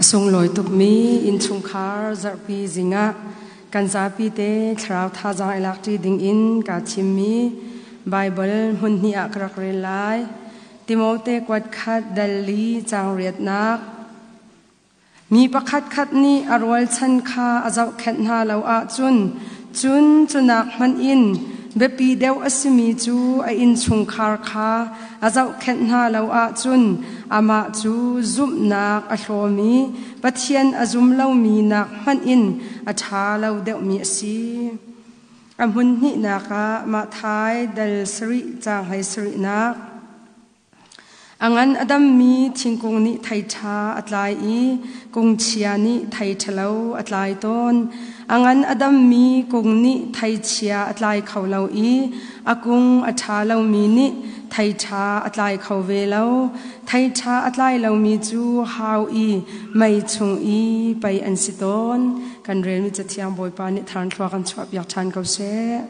A sunglawi tukmi innchungkhar zarhpi zingah kan zapi te thlarau thazaang i lakṭi dingin kaa thimmi Baibal hmun hnih ah ka rak rel lai. Timote kuat khat dal li caang riatnak. Mi pakhatkhat nih a rualchan kha a zohkhenh hna lo ahcun cun cunak hmanh in biapi deuh a simi cu a innchungkhar kha a zohkhenh hna lo ahcun amah cu zumhnak a hlawmi Pathian a zum lomi nak hmanh in a ṭha lo deuhmi a si. A hmun hnihnak ah Matthai dal sarih caang hlei sarihnak. A ngan a dammi thingkung nih thei ṭha a tlai i kung chia nih thei ṭhalo a tlai tawn. A ngan a dammi kung nih thei chia a tlai kho lo i a kung a ṭha lomi nih thei ṭha a tlai kho ve lo. Thei ṭha a tlai lomi cu hau i mei chung i pei an si tawn. Kan relmi Cathiang Bawipa nih tharn thlua kan chuahpiak ṭhan ko seh.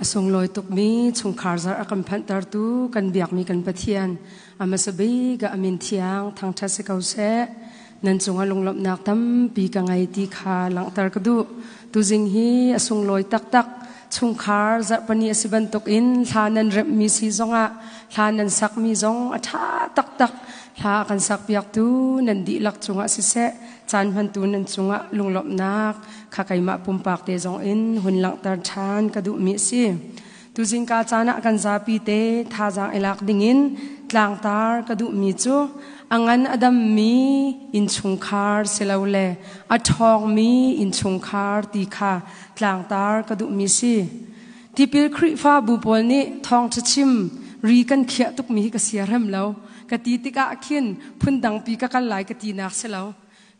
A sunglawi tukmi chungkhar zarh a kan phanhtertu kan biakmi kan Pathian a hmasa bik ah a min thiang thangṭhat si ko seh. Nan cungah lunglawmhnak tampi ka ngei ti kha langhter ka duh. Tuzing hi a sunglawi taktak. Chungkhar zarhpani a si bantukin hla nan remhmi si zongah hla nan sakmi zong a ṭha taktak. Hla a kan sakpiaktu nan dihlak cungah siseh, caan hmantu nan cungah lunglawmhnak kha keimah pumpak te zong in hun langhter ṭhan ka duhmi a si. Tuzingka caan ah kan zapi te thazaang i lak dingin tlangtar ka duhmi cu a ngan a dammi innchungkhar silole a ṭhawngmi innchungkhar ti kha tlangtar ka duhmi si. Tipil Khrihfabu pawl nih thawngṭha chim ri kan khiah tukmi hi ka siarem lo. Ka ti tikah khin phundangpi ka kal lai ka tinak si lo.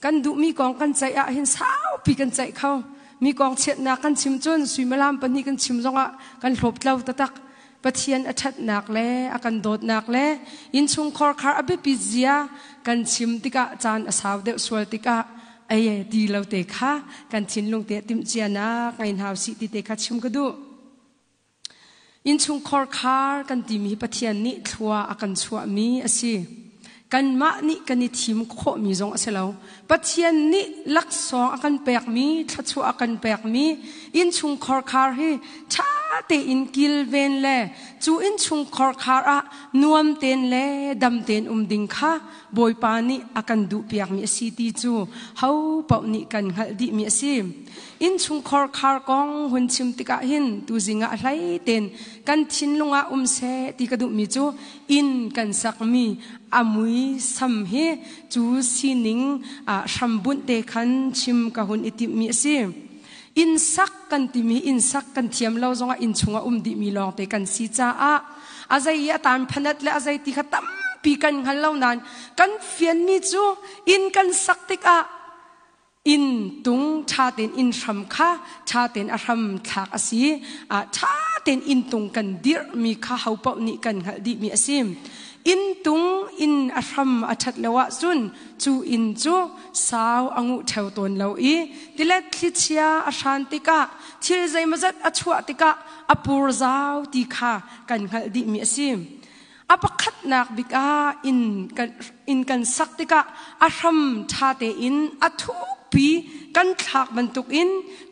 Kan duhmi kong kan ceih ah hin saupi kan ceih kho. Mi kong chiatnak kan chim cun suimilam pahnih kan chim zongah kan hlawptlo taktak. Pathian a ṭhatnak le a kan dawtnak le innchungkhar khar a biapit zia kan chim tikah caan a sau deuh sual tikah ei ti lo te kha kan thinlung te timhcianak ngei hna usih ti te kha chim ka duh. Innchungkhar khar kan timi hi Pathian nih thlua a kan chuahmi a si. Kanmah nih kan i thim khawhmi zong a si lo. Pathian nih laksawng a kan pekmi, thluachuah a kan pekmi innchungkhar khar hi ṭha tein kilven le cu innchungkhar khar ah nuam tein le dam tein um ding kha Bawipa nih a kan duhpiakmi a si ti cu ho paoh nih kan hngalh dihmi a si. Innchungkhar khar kong hun chim tikah hin tuzing ah a hlei tein kan thinlung ah um seh ti ka duhmi cu inn kan sakmi a mui sam hi cu sining hrambunh te khan chim ka hun i timhmi a si. Inn sak kan timi inn sak kan thiam lo zongah inn chungah um dihmi lawngte kan si caah a zei i a tan phanat le a zei ti kha tampi kan hngal lo nain kan fianmi cu inn kan sak tikah inn tung ṭha tein inn hram kha ṭha tein a hram thlak a si. Ṭha tein inn tung kan dirhmi kha ho paoh nih kan hngalh dihmi a si. Inn tung inn a hram a ṭhat lo ahcun cu inn cu sau a nguh ṭheo tawn lo i tilet thlichia a hran tikah thil zeimawzat a chuah tikah a pur zau ti kha kan hngalh dihmi a si. A pakhatnak bik ah inn kan sak tikah a hram ṭha tein a thukpi kan thlak bantukin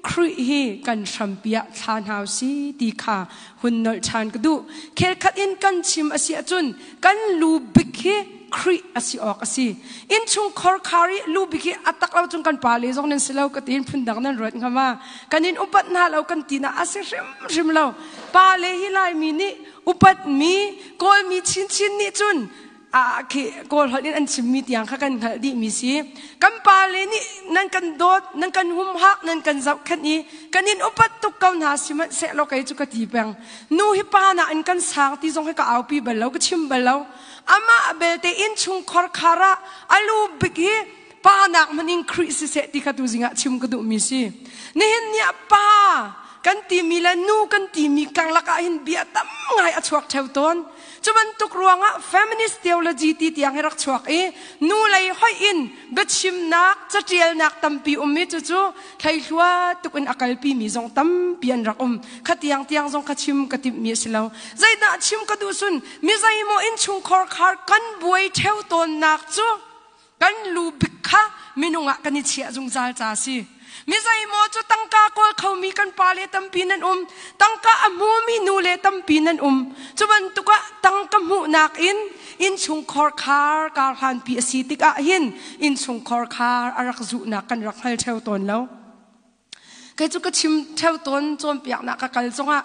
Khrih hi kan hrampi ah thla hna u si ti kha hun nolh ṭhan ka duh. Khelkhat in kan chim a si ahcun kan lu bik hi Khrih a si awk a si. Innchungkhar khar i lu bik hi a tak lo cung kan pa le zong nan si lo ka tiin phundang nan ruat hnga ma. Kan in upat hna lo kan ti na a si hrimhrim lo. Pa le hi Laimi nih upatmi Kawlmi chinchin nih cun a khi Kawl holh in an chimmi tiang kha kan hngalh dihmi si. Kan pa le nih nan kan dawt, nan kan humhak, nan kan zohkhenh i kan in upat tuk ko hna sihmanhsehlaw kei cu ka ti peng. Nu hi pa na in kan sang ti zong hi ka aupi bal lo, ka chim bal lo. Amah belte innchungkhar khar ah a lu bik hi pa nak hmanh in Khrih siseh ti kha tuzing ah chim ka duhmi si. Nihin ni ah pa kan timi le nu kan timi karlak ah hin bia tam ngai a chuak theo tawn. Cu bantuk ruangah feminist theology ti tiang hi rak chuak i nu lei hoih in biachimnak catialnak tampi um i cucu thleihlua tuk in a kalpi mi zong tampi an rak um. Kha tiang tiang zong kha chim ka timhmi a si lo. Zeidah chim ka duh sun mi zeimaw innchungkhar khar kan buai theo tawnnak cu kan lu bik kha minung ah kan i chiah zungzal ca si. Mi zeimaw cu tangka kawl khomi kan pa le tampi nan um, tangka a hmumi nu le tampi nan um. Cu bantuk ah tangka hmuhnak in innchungkhar khar kar hlanpi a si tikah hin innchungkhar khar a rak zuhnak kan rak hngal theo tawn lo. Kei cu ka chim theo tawn cawnpiaknak ka kal zongah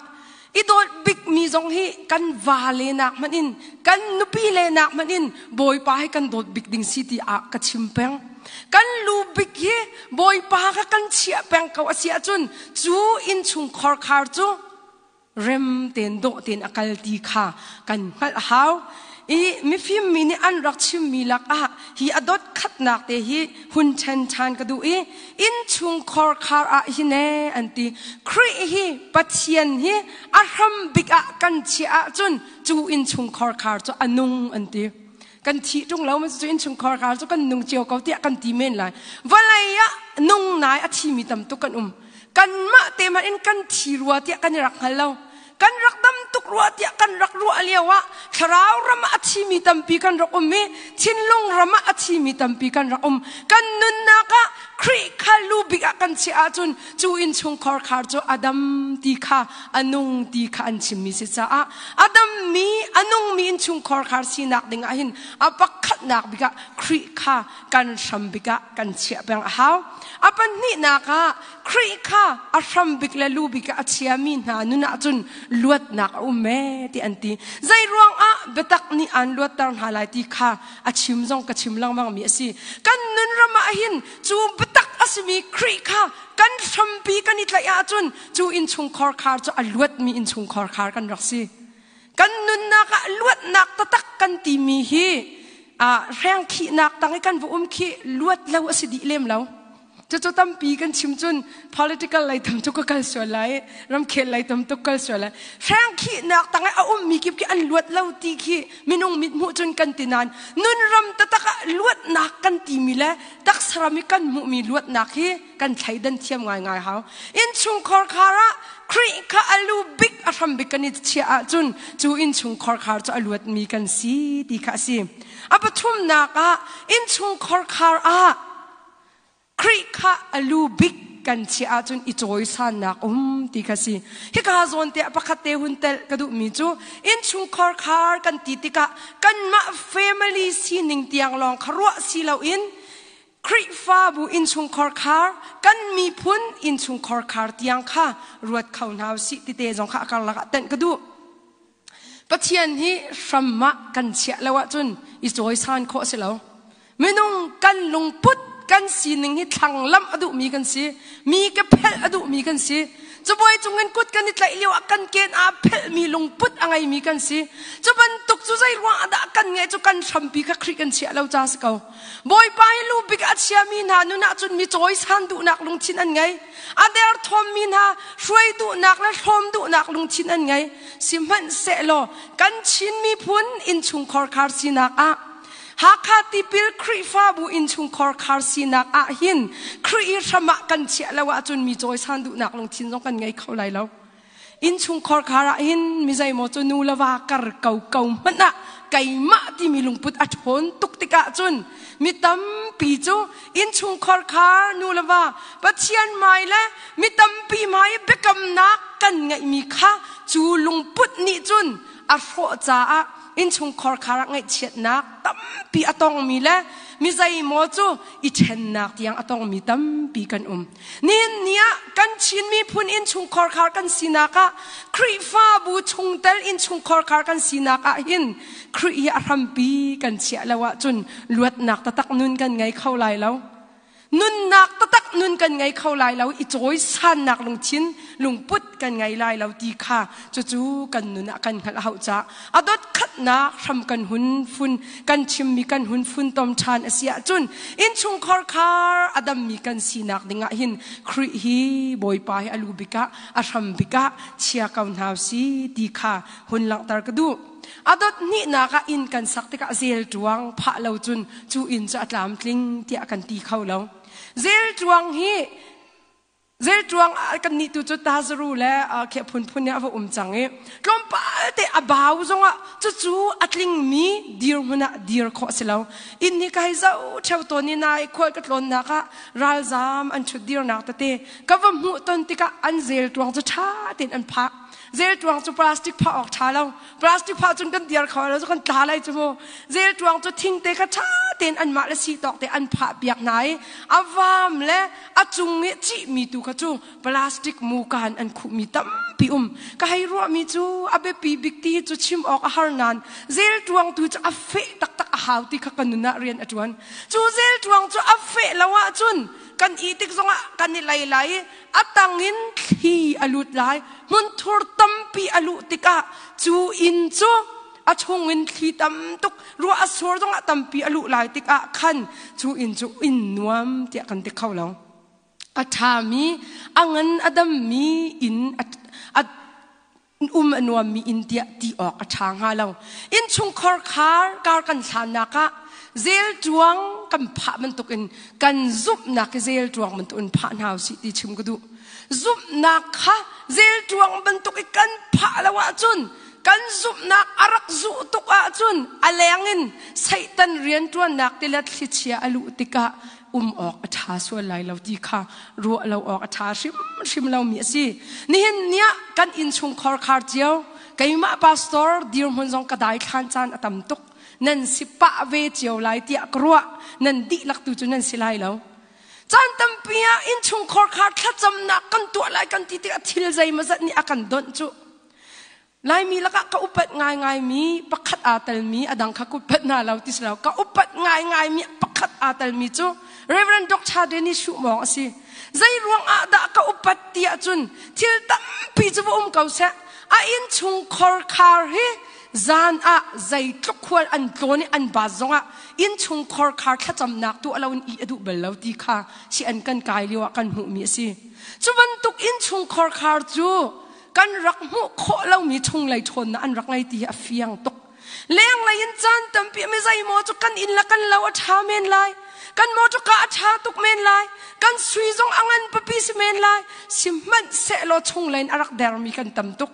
i dawt bikmi zong hi kan va le nak hmanh in kan nupi le nak hmanh in Bawipa hi kan dawt bik ding si ti ah ka chim peng. Kan lu bik hi Bawipa kha kan chiah peng ko a si ahcun cu innchungkhar khar cu rem tein dawh tein a kal ti kha kan hngalh hau. I mifim mi nih an rak chimmi lakah hi a dot khatnak te hi hun ṭhen ṭhan ka duh i innchungkhar khar ah hin ee an ti. Khrih hi Pathian hi a hram bik ah kan chiah ahcun cu innchungkhar khar cu a nung an ti. Kan thih ṭung lo cu innchungkhar khar cu kan nung cio ko tiah kan ti men lai. Vawlei ah nung nai a thimi tam tuk kan um. Kanmah te hmanh in kan thi rua tiah kan i rak hngal lo. Kan rak dam tuk rua tiah kan rak ruah lio ah thlarau ram ah a thimi tampi kan rak um i thinlung ram ah a thimi tampi kan rak um. Kan nunnak ah Khrih kha lu bik ah kan chiah ahcun cu innchungkhar khar cu a dam ti kha a nung ti kha an chimmi si caah a dammi a nungmi innchungkhar khar sinak ding ah hin a pakhatnak bik ah Khrih kha kan hram bik ah kan chiah peng a hau. A pahnihnak ah Khrih kha a hram bik le lu bik ah a chiami hna nun ahcun luatnak a um ee ti an ti. Zei ruangah biatak nih aan luatter hna lai ti kha a chim zong ka chim lengmang mi a si. Kan nun ram ah hin cu biatak a simi Khrih kha kan hrampi kan i tlaih ahcun cu innchungkhar khar cu a luatmi innchungkhar khar kan rak si. Kan nunnak ah luatnak taktak kan timi hi hrengkhihnak tang i kan va um khi luat lo a si dih lem lo. Cucu tampi kan chim cun political lei tam tuk ka kal sual lai, ramkhel lei tam tuk kal sual lai. Hrengkhihnak tang i a ummi kip khi an luat lo ti khi minung mit hmuh cun kan ti nain nun ram taktak ah luatnak kan timi le taksa ram i kan hmuhmi luatnak hi kan thleidan thiam ngaingai hau. Innchungkhar khar ah Khrih kha a lu bik a hram bik kan i chiah ahcun cu innchungkhar khar cu a luatmi kan si ti kha a si. A pathumnak ah innchungkhar khar ah Khrih kha a lu bik kan chiah ahcun i cawisannak um ti kha si. Hika zawn te ah pakhat te hun telh ka duhmi cu innchungkhar khar kan ti tikah kanmah family sining tiang lawng kha ruah si loin Khrihfabu innchungkhar khar kan miphun innchungkhar khar tiang kha ruat kho hna usih ti te zong kha a karlak ah tenh ka duh. Pathian hi hram ah kan chiah lo ahcun i cawisan khawh a si lo. Minung kan lungput kan sining hi thlanglamh a duhmi kan si. Mi ka phelh a duhmi kan si. Cabuai cungin kut kan i tlaih lio ah kan ken aa phelhmi lungput a ngeimi kan si. Cu bantuk cu zei ruang ah dah kan ngeih cu kan hrampi kha Khrih kan chiah lo ca si ko. Bawipa hi lu bik a chiami hna nun ahcun mi cawisan duhnak lungthin an ngei. A derthawmmi hna hruai duhnak le hlawm duhnak lungthin an ngei. Sihmanhsehlaw kan Chin miphun innchungkhar khar sinak ah Hakha tipil Khrihfabu innchungkhar khar sinak ah hin Khrih i hram ah kan chiah lo ahcun mi cawisan duhnak lungthin zong kan ngei kho lai lo. Innchungkhar khar ah hin mi zeimaw cu nu le va kar ko ko hmanh ah keimah timi lungput a ṭhawn tuk tikah cun mi tampi cu innchungkhar khar nu le va Pathian hmai le mi tampi hmai i biakamnak kan ngeihmi kha cu lungput nih cun a hrawh caah innchungkhar khar ah ngaihchiatnak tampi a tongmi le mi zeimaw cu i ṭhennak tiang a tongmi tampi kan um. Nihin ni ah kan Chin miphun innchungkhar khar kan sinak ah Khrihfabu chungtel innchungkhar khar kan sinak ah hin Khrih hi a hrampi kan chiah lo ahcun luatnak taktak nun kan ngei kho lai lo. Nunnak taktak nun kan ngei kho lai lo i cawisannak lungthin lungput kan ngei lai lo ti kha cucu kan nun ah kan hngalh a hauh caah a dot khatnak hram kan hun fun kan chimmi kan hun funtom ṭhan a si ahcun innchungkhar khar a dammi kan sinak dingah hin Khrih hi Bawipa hi a lu bik ah a hram bik ah chia ko hna si ti kha hun langhter ka duh. A dot hnihnak ah inn kan sak tikah zel ṭuang phah lo cun cu inn cu a tlamtling tiah kan ti kho lo. Zel ṭuang hi Zelṭuang kan nih tu cu tazaru le kheh phunphun nih a va um cang i tlawmpal te a bau zongah cucu a tlingmi dirhmun ah dir khawh a si lo. Inn hi ka hei zoh ṭheo tawn i nai khual ka tlawnnak ah ralzaam an ṭhut dirnak tete ka va hmuh ton tikah an zelṭuang cu ṭha tein an phah. Zelṭuang cu plastic phah awk ṭha lo. Plastic phah cun kan dir kho lo cu kan tla lai cu mu. Zelṭuang cu thingte kha ṭha tein anmah le si tawk te an phah piak hna i a vaam le a cung i cihmi tu kha cu plastic mukaan an khuhmi tampi um ka hei ruahmi cu a biapi bik ti cu chim awk a har nain zelṭuang tu cu a feh taktak a hau ti kha ka nun ah rian a ṭuan cu zelṭuang cu a feh lo ahcun kan i tik zongah kan i lei lai i a tangin thli a lut lai hmunthur tampi a luh tikah cu inn cu a chungin thli tam tuk ruah a sur zongah tampi a luh lai tikah khan cu inn cu inn nuam tiah kan ti kho lo a ṭhami a ngan a dammi inn a um a nuammi inn tiah ti awk a ṭha hnga lo innchungkhar khar kar kan hlannak ah zel ṭuang kan phah bantukin kan zumhnak hi zel ṭuang bantukin phah hna usih ti chim ka duh zumhnak kha zel ṭuang bantuk i kan phah lo ahcun kan zumhnak a rak zuh tuk ahcun a leng in Satan rianṭuannak ti le thlichia a luh tikah um awk a ṭha sual lai lo ti kha ruah lo awk a ṭha hrimhrim lomi a si. Nihin ni ah kan innchungkhar khar cio keimah pastor dirhmun zong ka daithlan caan a tam tuk. Nan si pah ve cio lai tiah ka ruah. Nan dihlak tu cu nan si lai lo. Caan tampi ah innchungkhar khar thlacamnak kan tuah lai kan ti tikah thil zeimawzat nih a kan donh cu. Laimi lakah ka upat ngaingaimi pakhat aa telmi a dang kha ka upat hna lo ti si lo ka upat ngaingaimi pakhat aa telmi cu Reverend Dr. Dennis Shumong a si. Zei ruang ah dah ka upat ti ahcun thil tampi cu va um ko seh a innchung khorkhar hi zan ah zeitluk khual an tlawn i an baat zongah innchung khorkhar thlacamnak tuah lo in ih a duh bal lo ti kha si an kan kai lio ah kan hmuhmi a si. Cu bantuk innchung khorkhar cu kan rak hmuh khawh lomi chunglei ṭhawnnak an rak ngei ti hi a fiang tuk. Lenglei in caan tampi mi zeimaw cu kan inn le kan lo a ṭha men lai. Kan motor ka a ṭha tuk men lai. Kan sui zong a ngan papi si men lai. Sihmanhsehlaw chunglei in a rak dermi kan tam tuk.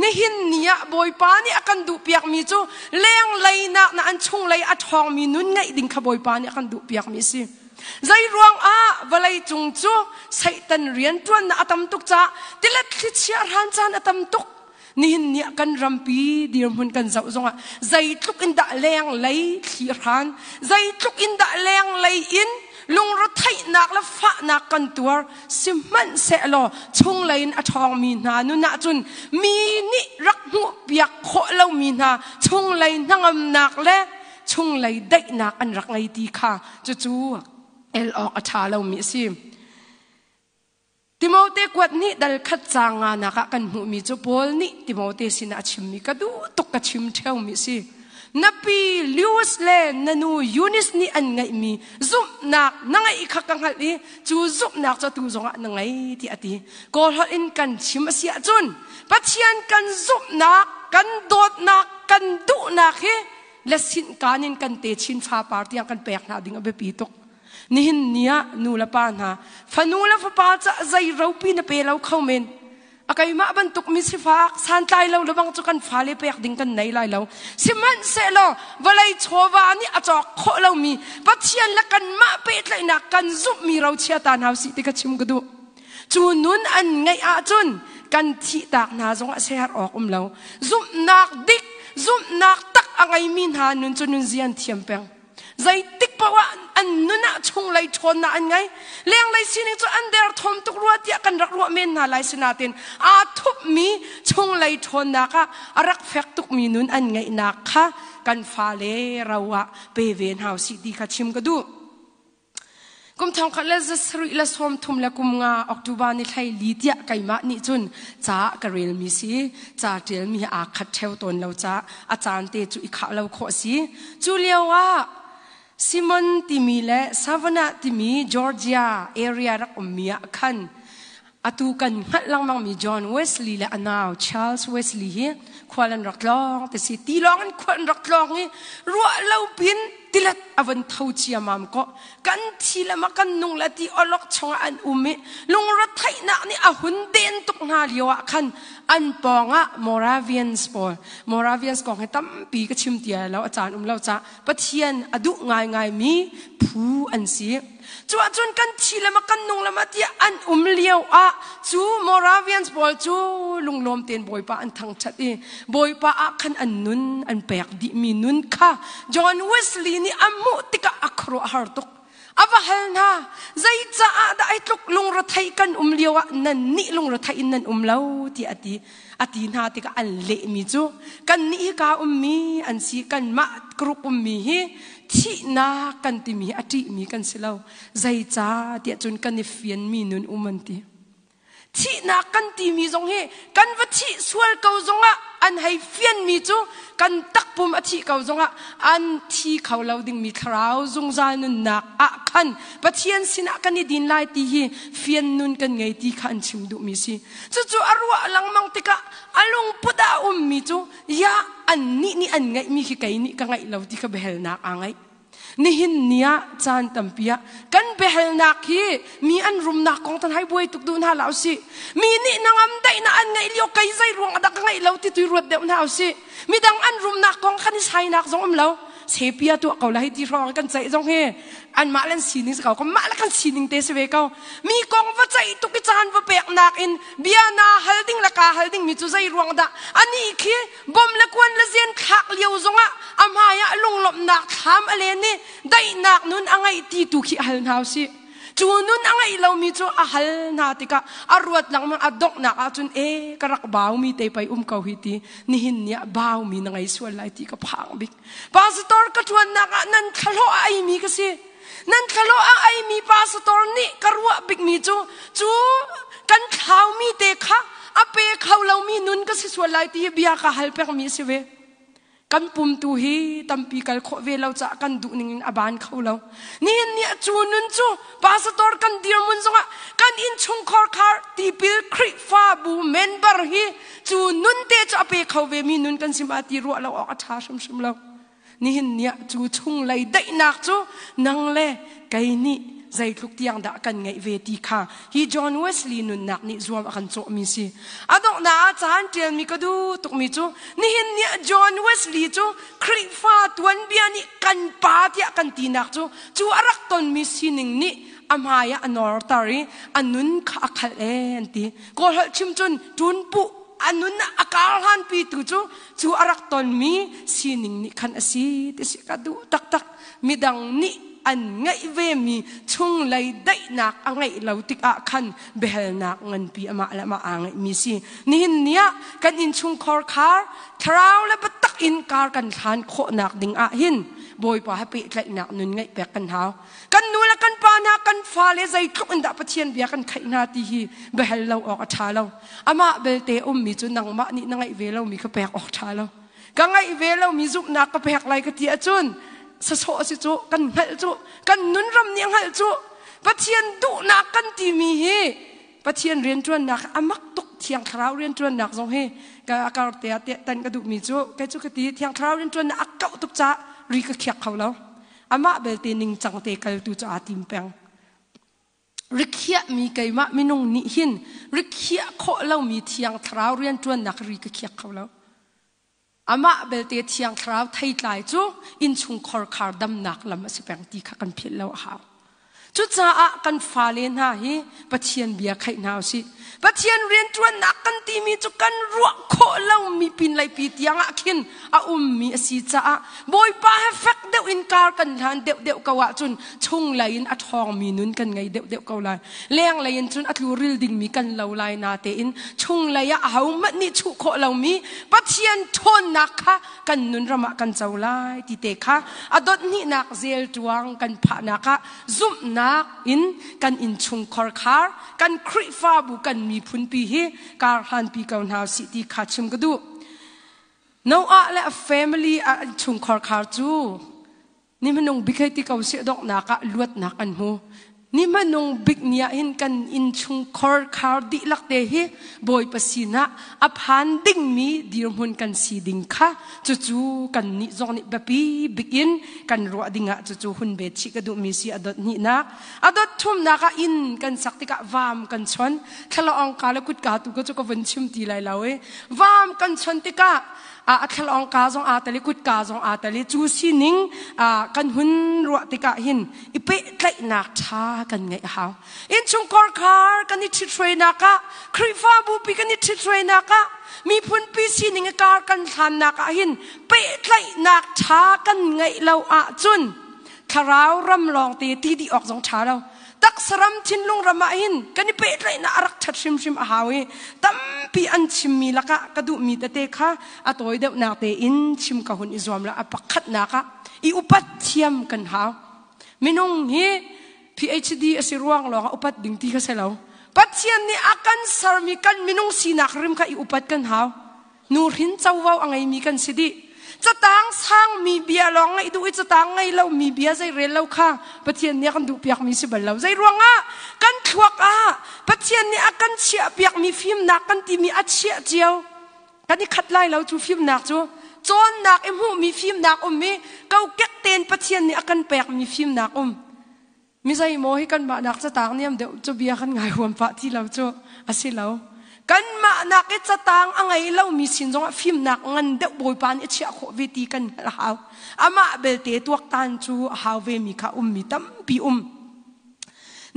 Nihin ni ah Bawipa nih a kan duhpiakmi cu lenglei nak na an chunglei a ṭhawngmi nun ngeih ding kha Bawipa nih a kan duhpiakmi a si. Zei ruangah vawlei cung cu Satan rianṭuannak a tam tuk caah tilet thlichia hran caan a tam tuk. Nihin ni ah kan rampi dirhmun kan zoh zongah zeitluk in dah lenglei thli hran, zeitluk in dah lenglei in lungretheihnak le fahnak kan tuar sihmanhsehlaw chunglei in a ṭhawngmi hna nun ahcun mi nih rak hmuhpiak khawh lomi hna chunglei hnangamnak le chunglei daihnak an rak ngei ti kha cucu el awk a ṭha lomi a si. Timote kuat nih dal khat caang nganak ah kan hmuhmi cu Paul nih Timote sinah a chimmi ka duh tuk ka chim ṭheumi a si. Na pi Lewis le na nu Eunice nih an ngeihmi zumhnak na ngeih kha ka hngalh i cu zumhnak cu atu zongah na ngei tiah a ti. Kawl holh in kan chim a si ahcun Pathian kan zumhnak, kan dawtnak, kan duhnak hi le sinhkaan in kan techin fapar tiang kan pek hna ding a biapi tuk. Nihin ni ah nu le pa hna fanu le fapa ca zei ropi na pe lo kho men. A keimah bantuk mi sifak santlai lo le bang cu kan fale pek ding kan nei lai lo. Sihmanhsehlaw vawlei chawva nih a cawk khawh lomi Pathian le kanmah pehtlaihnak kan zumhmi rochia ta hna usih ti ka chim ka duh. Cu nun an ngeih ahcun kan thihtak hna zong a ser awk um lo. Zumhnak dik, zumhnak tak a ngeimi hna nun cu nun zian thiam peng. Zeitik paoh ah an nun ah chunglei ṭhawnnak an ngei. Lenglei sining cu an derthawm tuk rua tiah kan rak ruah men hna lai sinain aa thupmi chunglei ṭhawnnak ah a rak fek tukmi nun an ngeihnak kha kan fale ro ah pe ve hna usih ti kha chim ka duh. Kum thongkhat le zasarih le sawmthum le kum nga October ni hlei li tiah keimah nih cun ca ka relmi si. Ca ṭialmi hi aa khat ṭheo tawn lo ca a caan te cu i khah lo khawh si. Cu lio ah Simon timi le Savannah timi Georgia area rak ummi ah khan atu kan hngalh lengmangmi John Wesley le a nau Charles Wesley hi khual an rak tlawng ti si tilawng in khual an rak tlawng i ruah lo pin tilet a von tho ciamam ko kan thi le ma kan nung le ti olok chungah an um i lungretheihnak nih a hun den tuk hna lio ah khan an pawng ah Moravians pawl Moravians kong hi tampi ka chim ti lo a caan um lo ca Pathian a duh ngaingai mi phu an si. Cu ahcun kan thi le ma kan nung le ma tiah an um lio ah cu Moravians pawl cu lunglawm tein Bawipa an thangṭhat i Bawipa ah khan an nun an pek dihmi nun kha John Wesley nih a hmuh tikah a khuaruahhar tuk. A va hal hna, zeicaah dah ai tluk lungrethei kan um lio ah nan nih lungrethei in nan um lo tiah a ti. A ti hna tikah an lehmi cu kannih hi ka ummi an si kanmah group ummi hi thihnak kan timi hi a ṭihmi kan si lo zeicah tiah cun kan i fianmi nun um an ti thihnak kan timi zong hi kan va thih sual ko zongah an hei fianmi cu kan takpum a thih ko zongah an thi kho lo dingmi thlarau zungzal nunnak ah khan Pathian sinah kan i din lai ti hi fian nun kan ngei ti kha an chim duhmi si Cucu a ruah lengmang tikah a lungput ah a ummi cu ya annih nih an ngeihmi khi kei nih ka ngeih lo ti kha biahalnak aa ngeih. Nihin ni ah caan tampi ah kan biahalnak hi mi an rumnak kong tan hai buai tuk duh hna hlah usih. Mi nih nangam daihnak an ngeih lio kei zei ruang ah dah ka ngeih lo ti tu ruat deuh hna usih. Midang an rumnak kong kan i sainak zong um lo. Sepia tuah ko la hi ti hrawng kan ceih zong hi anmah le an sining si ko mah le kan sining te si ve ko. Mi kong va ceih tuk i caan va pek nakin bia na hal ding le ka hal ding mi cu zei ruang dah ani khi bom le kuan le zen thlak lio zongah a hmai ah lunglawmhnak thlam a len i daihnak nun a ngeih ti tu khi hal hna usih. Cu nun a ngeih lomi cu a hal hna tikah a ruat lengmang a donghnak ahcun e ka rak baumi te pei um ko hi ti nihin ni ah baumi na ngei sual lai ti ka phang bik. Pastor ka ṭuannak ah nan thlahlawh a eimi ka si. Nan thlahlawh a eimi pastor nih ka ruah bikmi cu cu kan thlaumi te kha a pe kho lomi nun ka si sual lai ti hi bia ka hal pengmi a si ve. Kan pum tu hi tampi kal khawh ve lo caah kan duh ning in a ban kho lo. Nihin ni ah cu nun cu pastor kan dirhmun zongah kan innchungkhar khar tipil Khrihfabu member hi cu nun te cu a pe kho ve mi nun kan sim ah ti ruah lo awk a ṭha hrimhrim lo. Nihin ni ah cu chunglei daihnak cu nang le kei nih zeitluk tiang dah kan ngeih ve ti kha hi John Wesley nunnak nih zuam a kan cawhmi si. A donghnak ah caan ṭialmi ka duh tukmi cu nihin ni ah John Wesley cu Khrihfa tuanbia nih kan pa tiah kan tinak cu cu a rak tonmi sining nih a hmai ah a norter i a nun kha a khalh ee an ti. Kawl holh chim cun ṭunpuh a nun a kar hlanpi tu cu cu a rak tonmi sining nih khan a si ti si ka duh taktak. Midang nih an ngeih vemi chunglei daihnak a ngeih lo tikah khan biahalnak nganpi amah le amah aa ngeihmi si. Nihin ni ah kan innchungkhar khar thlarau le biatak in kar kan hlan khawhnak ding ah hin Bawipa he pehtlaihnak nun ngeih pek kan hau. Kan nu le kan pa hna kan fale zeitluk in dah Pathian bia kan khaih hna ti hi biahal lo awk a ṭha lo. Amah belte ummi cu nangmah nih na ngeih ve lomi kha pek awk ṭha lo. Ka ngeih ve lomi zumhnak ka pek lai ka ti ahcun sasawh si cu kan hngalh cu kan nun ram nih a hngalh cu Pathian duhnak kan timi hi Pathian rianṭuannak a mak tuk. Thiang Thlarau rianṭuannak zong hi ka kar te ah tan ka duhmi cu kei cu ka ti Thiang Thlarau rianṭuannak a kauh tuk caah ri ka khiak kho lo. Amah belte ningcang te kaltu cu aa tim peng. Rikhiahmi keimah minung nih hin rikhiah khawh lomi Thiang Thlarau rianṭuannak ri ka khiak kho lo. Amah belte Thiang Thlarau theitlai cu innchungkhar khar damnak lam a si peng ti kha kan philh lo a hau. Cucaah kan fale hna hi Pathian bia khaih hna usih. Pathian rianṭuannak kan timi cu kan ruah khawh lomi pinlei pi tiang ah khin a ummi a si caah Bawipa he fek deuh in kar kan hlan deuhdeuh ko ahcun chunglei in a ṭhawngmi nun kan ngei deuhdeuh ko lai. Lenglei in cun a tluril dingmi kan lo lai natein chunglei ah ahohmanh nih chuh khawh lomi Pathian ṭhawnnak kha kan nun ram ah kan co lai ti te kha a dot hnihnak zelṭuang kan phahnak ah zumhnak in kan innchungkhar khar kan Khrihfabu kan miphunpi hi kar hlanpi ko hna usih ti kha chim ka duh. Noah le a family a chungkhar khar cu Ni hmanung bik hei ti ko sih donghnak ah luatnak an hmu. Ni hmanung bik ni ah hin kan innchungkhar khar dihlak te hi Bawipa sinah a phan dingmi dirhmun kan si ding kha cucu kan nih zong nih biapi bik in kan ruah ding ah cucu hun bet chih ka duhmi si a dot hnihnak. A dot thumnak ah inn kan sak tikah vaam kan chon. Thlalaawng ka le kutka tu ka cu ka vun chim ti lai lo i vaam kan chon tikah a thlalawng ka zong aa tel i kutka zong aa tel i cu sining kan hun ruah tikah hin i pehtlaihnak ṭha kan ngeih a hau. Innchungkhar khar kan i ṭhithruainak ah Khrihfabu pi kan i ṭhithruainak ah miphunpi sining i kar kan hlannak ah hin pehtlaihnak ṭha kan ngeih lo ahcun thlarau ram lawngte ti dih awk zong ṭha lo. Taksaram thinlung ram ah hin kan i pehtlaihnak a rak ṭhat hrimhrim a hau i tampi an chimmi lakah ka duhmi tete kha a tawi deuhnak tein chim ka hun i zuam la. A pakhatnak ah i upat thiam kan hau. Minung hi PhD a si ruang lawng ah upat ding ti kha si lo. Pathian nih a kan sermi kan minung sinak rim kha i upat kan hau. Nuhrin covo a ngeimi kan si dih. Catang sangmi bia lawng ngaih duh i catang ngei lomi bia zei rel lo kha Pathian nih a kan duhpiakmi si bal lo. Zei ruangah kan thluak ah Pathian nih a kan chiahpiakmi fimnak kan timi a chiah cio. Kan i khat lai lo cu fimnak cu. Cawnnak i hmuhmi fimnak um i kokek tein Pathian nih a kan pekmi fimnak um. Mi zeimaw hi kanmah nak catang niam deuh cu bia kan ngai huam pah ti lo cu a si lo. Kanmah nak i catang a ngei lomi sin zongah fimnak ngan deuh Bawipa nih a chiah khawh ve ti kan hngalh a hau. Amah belte tuaktan cu a hau vemi kha ummi tampi um.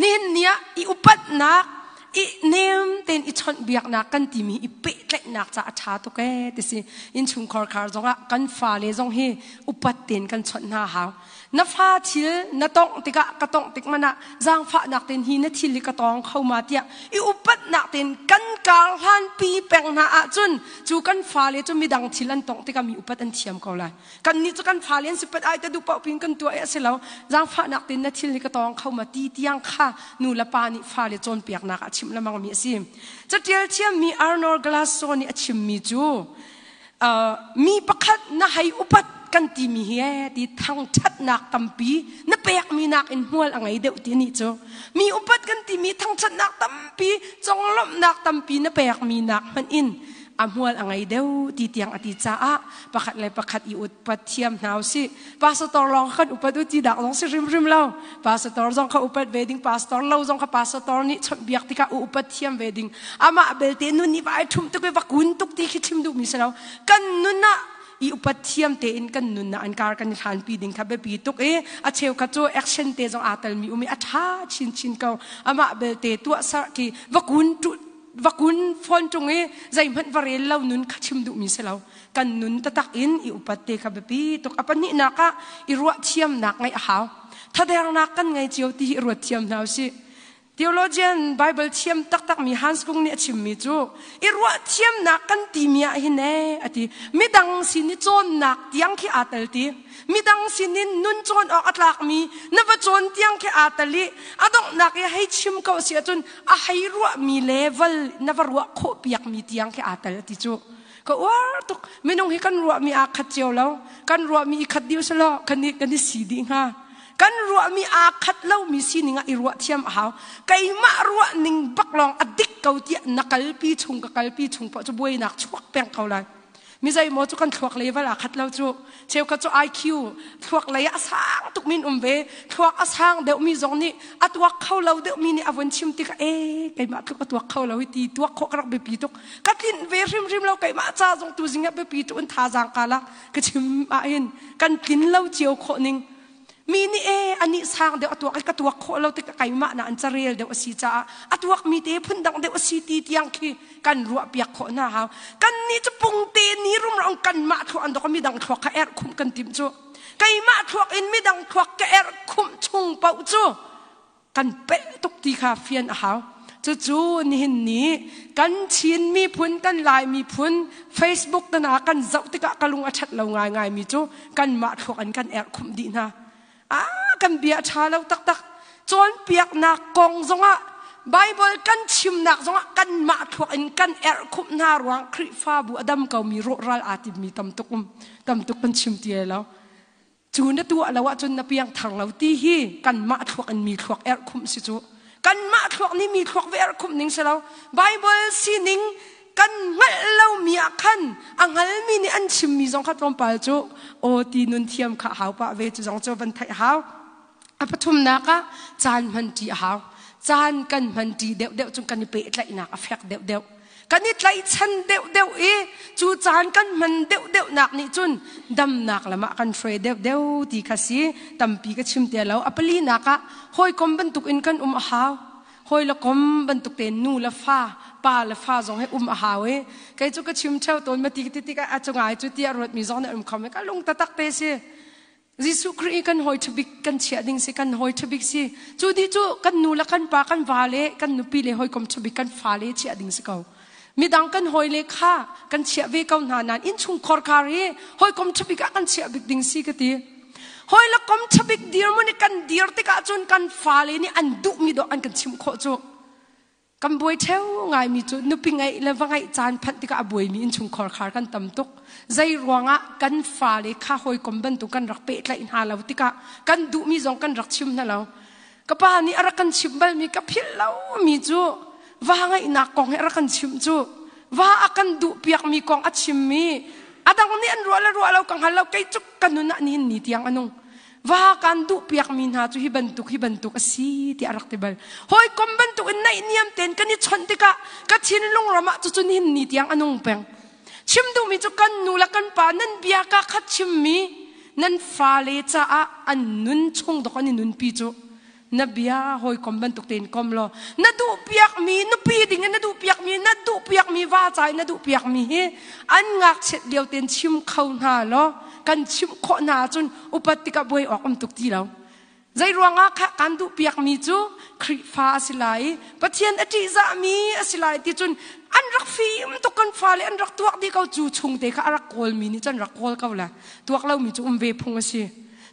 Nihin ni ah i upatnak i nem tein i chawnhbiaknak kan timi i pehtlaihnak ca a ṭha tuk ee ti si. Innchungkhar khar zongah kan fale zong hi upat tein kan chawnh hna hau. Na fa thil na tongh tikah ka tongh tik man ah zaangfahnak tein hi na thil hi ka tawng kho ma tiah i upatnak tein kan kar hlanpi peng hna ahcun cu kan fale cu midang thil an tongh tikah mi upat an thiam ko lai. Kannih cu kan fale an si pat ai te duh paoh pin kan tuah i a si lo. Zaangfahnak tein na thil hi ka tawng kho ma ti tiang kha nu le pa nih fale cawnpiaknak ah chimh lengmang mi a si. Catial thiammi Arnold Glasso nih a chimmi cu mi pakhat na hei upat kan timi hi ee ti thangṭhatnak tampi na pekmi nakin hmual a ngei deuh ti nih cu mi upat kan timi thangṭhatnak tampi conglawmhnak tampi na pekmi nak hmanh in A hmual a ngei deuh ti tiang a ti caah pakhat le pakhat i upat thiam hna usih. Pastor lawng kan upat u ti dak zong si hrimhrim lo. Pastor zong kha upat ve ding, pastor lo zong kha pastor nih chawnhbiak tikah u upat thiam ve ding. Amah belte nun nih va ai ṭhumh tuk i va kun tuk ti khi chim duhmi si lo. Kan nun ah i upat thiam tein kan nun ah an kar kan i hlanpi ding kha biapi tuk i a cheukhat cu action te zong aa telmi um i a ṭha chinchin ko. Amah belte tuahser khi va kun va kun phone ṭung i zeihmanh va rel lo nun kha chim duhmi si lo. Kan nun tatak in i upat te kha biapi tuk. A pahnihnak ah i ruah thiamnak ngeih a hau. Thadernak kan ngei cio ti hi i ruat thiam hna usih. Theologian Bible thiam taktakmi Hans Kung nih a chimmi cu i ruah thiamnak kan timi ah hin ee a ti. Midang sin i cawnnak tiang khi aa tel ti. Midang sin in nun cawn awk a tlakmi na va cawn tiang khi aa tel i a donghnak i hei chim ko si ahcun a hei ruahmi level na va ruah khawh piakmi tiang khi aa tel a ti cu. Ka uar tuk. Minung hi kan ruahmi aa khat cio lo. Kan ruahmi i khat dih usalaw kan i kan i si dih hnga. Kan ruahmi aa khat lomi sining ah i ruah thiam a hau. Keimah ruah ning bak lawng a dik ko tiah na kalpi chung ka kalpi chung poah cu buainak chuak peng ko lai. Mi zeimaw cu kan thluak level aa khat lo cu. Cheukhat cu IQ thluak lei ah a sang tuk min um ve. Thluak a sang deuhmi zong nih a tuak kho lo deuhmi nih a vun chim tikah ee keimah tluk a tuak kho lo hi ti tuak khawh ka rak biapi tuk. Ka tlinh ve hrimhrim lo keimah ca zong tu zing ah biapi tuk in thazaang ka lak ka chim ahhin kan tlin lo cio khawh ning. Mi nih ee anih sang deuh a tuak i ka tuak khawh lo tik keimah na an carel deuh a si caah a tuak mi te phundang deuh a si ti tiang khi kan ruah piak khawh hna hau. Kan nih cu pungte ni rumrang kanmah thluak an dok midang thluak kha erh khumh kan timh cu. Keimah thluak in midang thluak ka erh khumh chung paoh cu kan pelh tuk ti kha fian a hau. Cucu nihin ni kan Chin miphun, kan Lai miphun Facebook te hna kan zoh tikah ka lung a ṭhat lo ngaingaimi cu kanmah thluak in kan erh khumh dih hna. Ah, kan bia a ṭha lo taktak. Cawnpiaknak kong zongah Bible kan chimnak zongah kanmah thluak in kan erh khumh hna ruang Khrihfabu a dam komi rawhral aa timmi tam tuk um tam tuk kan chim ti lo. Cu na tuah lo ahcun na piangthar lo ti hi kanmah thluak in mi thluak erhkhumh si cu. Kanmah thluak nih mi thluak va erhkhumh ning si lo. Bible sining kan hngalh lomi ah khan a hngalmi nih an chimmi zong kha tlawmpal cu aw ti nun thiam kha hau pah ve cu zong cu van theih hau. A pathumnak ah caan hmanṭi a hau. Caan kan hmanṭi deuhdeuh cun kan i pehtlaihnak a fek deuhdeuh. Kan i tlaihchan deuhdeuh i cu caan kan hman deuhdeuhnak nih cun damnak lam ah kan hruai deuhdeuh ti kha si. Tampi ka chim te lo. A palinak ah hawikom bantuk in kan um a hau. Hawi le kom bantuk tein nu le fa, pa le fa zong hi um a hau i kei cu ka chim ṭheo tawn ma ti ti tikah a cungai cu tiah ruatmi zong nih um kho men ka lung taktak te si. Jesuh Khrih i kan hawi ṭhabik kan chiah ding si, kan hawi ṭhabik si. Cu dih cu kan nu le kan pa, kan va le kan nupi le hawikom ṭhabik kan fale chiah ding si ko. Midang kan hawi le kha kan chiah ve ko hna nain innchungkhar khar hi hawikom ṭhabik ah kan chiah bik ding si ka ti. Hawi le kom ṭhabik dirhmun i kan dir tikah cun kan fale nih an duhmi dawh an kan chimh khawh cu. Kan buai ṭheo ngaimi cu nupi ngeih le va ngeih caan phanh tikah a buaimi innchungkhar khar kan tam tuk. Zei ruangah kan fale kha hawikom bantuk kan rak pehtlaih hna lo tikah kan duhmi zong kan rak chim hna lo. Ka pa nih a rak kan chimh balmi ka philh lomi cu va ngeihnak kong hi a rak kan chimh cu va a kan duhpiakmi kong a chimmi a dang nih an ruah le ruah lo ka hngal lo kei cu ka nun ah nihin ni tiang a nung. Va kan duhpiakmi hna cu hi bantuk hi bantuk a si tiah a rak ti bal. Hawikom bantuk in naihniam tein kan i chawnh tikah ka thinlung ram ah cucun hin ni tiang a nung peng. Chim duhmi cu kan nu le kan pa nan bia ka khat chimmi nan fale caah an nun chung dok an i nunpi cu na bia hawikom bantuk tein kom law na duhpiakmi nupi ding in na duhpiakmi na duhpiakmi va ca in na duhpiakmi hi an ngakchiat lio tein chim kho hna law kan chimh khawh hna ahcun upat tikah buai awk um tuk ti lo. Zei ruangah kha kan duhpiakmi cu Khrihfa a si lai i Pathian a ṭihzahmi a si lai ti cun an rak fim tuk kan fale an rak tuak dih ko cu chungte kha a rak kawlmi nih cun rak kawl ko la tuak lomi cu um ve phung a si.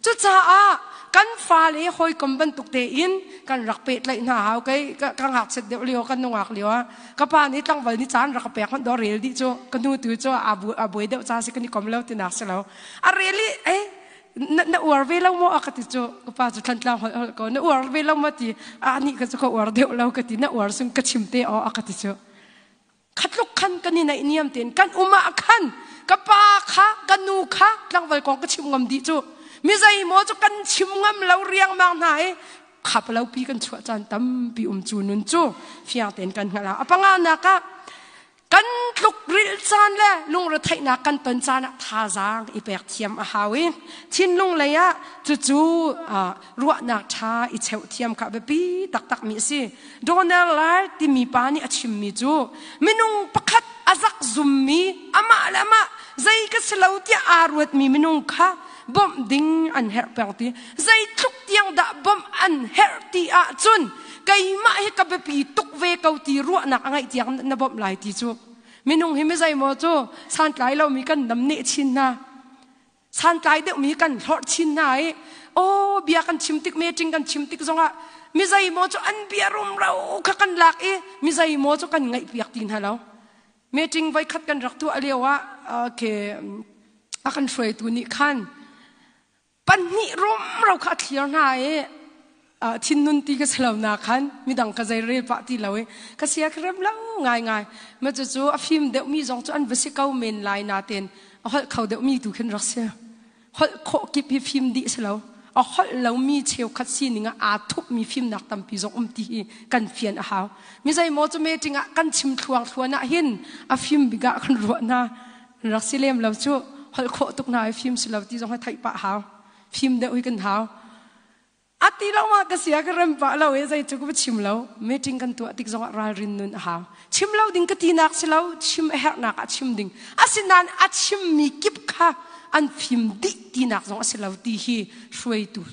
Cucaah kan fale hawikom bantuk tein kan rak pehtlaih hna hau. Kei ka ngakchiat deuh lio, kan nungak lio ah ka pa nih tlangval nih caan rak ka pek hmanh dawh rel dih cu ka nu tu cu a buai deuh ca si kan i kom lo tinak si lo. A rel i eh na, na uar ve lo maw a ka ti cu ka pa cu thlantlang holh holh ko na uar ve lo maw ti a nih ka cu ka uar deuh lo ka ti na uar sung ka chim te aw a ka ti cu. Khatluk khan kan i naih niam tein kan um ah khan ka pa kha ka nu kha tlangval kong ka chim ngam dih cu. Mi zeimaw cu kan chim ngam lo riangmang hna i khap lo pi kan chuah caan tampi um cu nun cu fiang tein kan hngalh. A panga nak ah kan tluk rilh caan le lungretheihnak kan ton caan ah thazaang i pek thiam a hau i thinlung lei ah cucu ruahnak ṭha i cheuh thiam kha biapi taktak mi a si. Donald Lai timi pa nih a chimmi cu minung pakhat a zak zummi amah le amah zei ka si lo tiah aa ruatmi minung kha bawmh ding an herh peng ti. Zeitluk tiang dah bawmh an herh ti ahcun keimah hi ka biapi tuk ve ko ti ruahnak a ngeih tiang na bawmh lai ti cu. Minung hi mizeimaw cu santlai lomi kan namneh chin hna. Santlai deuhmi kan hlorh chin hna i aw bia kan chim tik meeting kan chim tik zongah mizeimaw cu an bia rumro kha kan lak i mizeimaw cu kan ngaihpiak ti hna lo. Meeting voikhat kan rak tuah lio ah okay, a kan hruaitu nih khan pahnih rumro kha a thlir hna i thinnun ti ka si lo na khan midang ka zei rel pah ti lo i ka sia ka rem lo ngai ngai ma cu cu a fim deuh mi zong cu an va si ko men lai na ten a holh kho deuh mi tu khin rak si holh khawh kip hi fim dih si lo a holh lo mi cheukhat sining ah aa thup mi fimnak tampi zong um ti hi kan fian a hau mi zeimaw cu meeting ah kan chim thluang thluan ah hin a fim bik ah kan ruah hna rak si lem lo cu holh khawh tuk hna i fim si lo ti zong hi theih pah hau fim deuh hi kan hau a ti lo ma ka sia ka rem pah lo e zei cu ka chim lo meeting kan tuah tik zongah ralrin nun a hau chim lo ding ka tinak si lo chim a herhnak ah chim ding asinain a chimmi kip kha an fim dih tinak zong a si lo ti hi hruaitu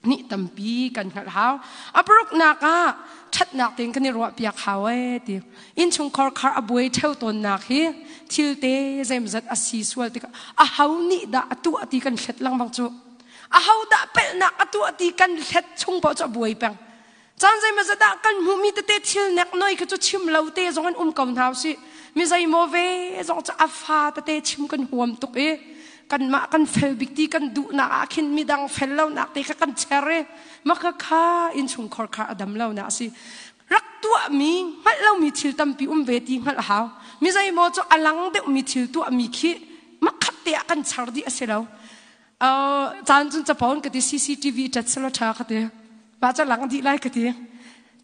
nih tampi kan hngalh hau a paruknak ah ṭhatnak tein kan i ruah piak hau ee ti innchungkhar khar a buai ṭheo tawnnak hi thil te zeimzat a si sual tikah a ho nih dah a tuah ti kan hlet lengmang cu a ho dah pelhnak a tuah ti kan hlet chung paoh cu a buai peng caan zeimazat ah kan hmuhmi tete thil nek noi kha cu chim lo te zong an um ko hna usih mi zeimaw ve zong cu a fa tete chim kan huam tuk i kanmah kan fel bik ti kan duhnak ah khin midang fel lonak te kha kan cher i maka kha innchungkhar kha a dam lo na a si rak tuahmi hngalh lomi thil tampi um ve ti hngalh a hau mi zeimaw cu a lang deuhmi thil tuahmi khi makhat te ah kan char dih a si lo caan cun capo ka ti CCTV ṭat selo ṭha ka ti mah ca lang dih lai ka ti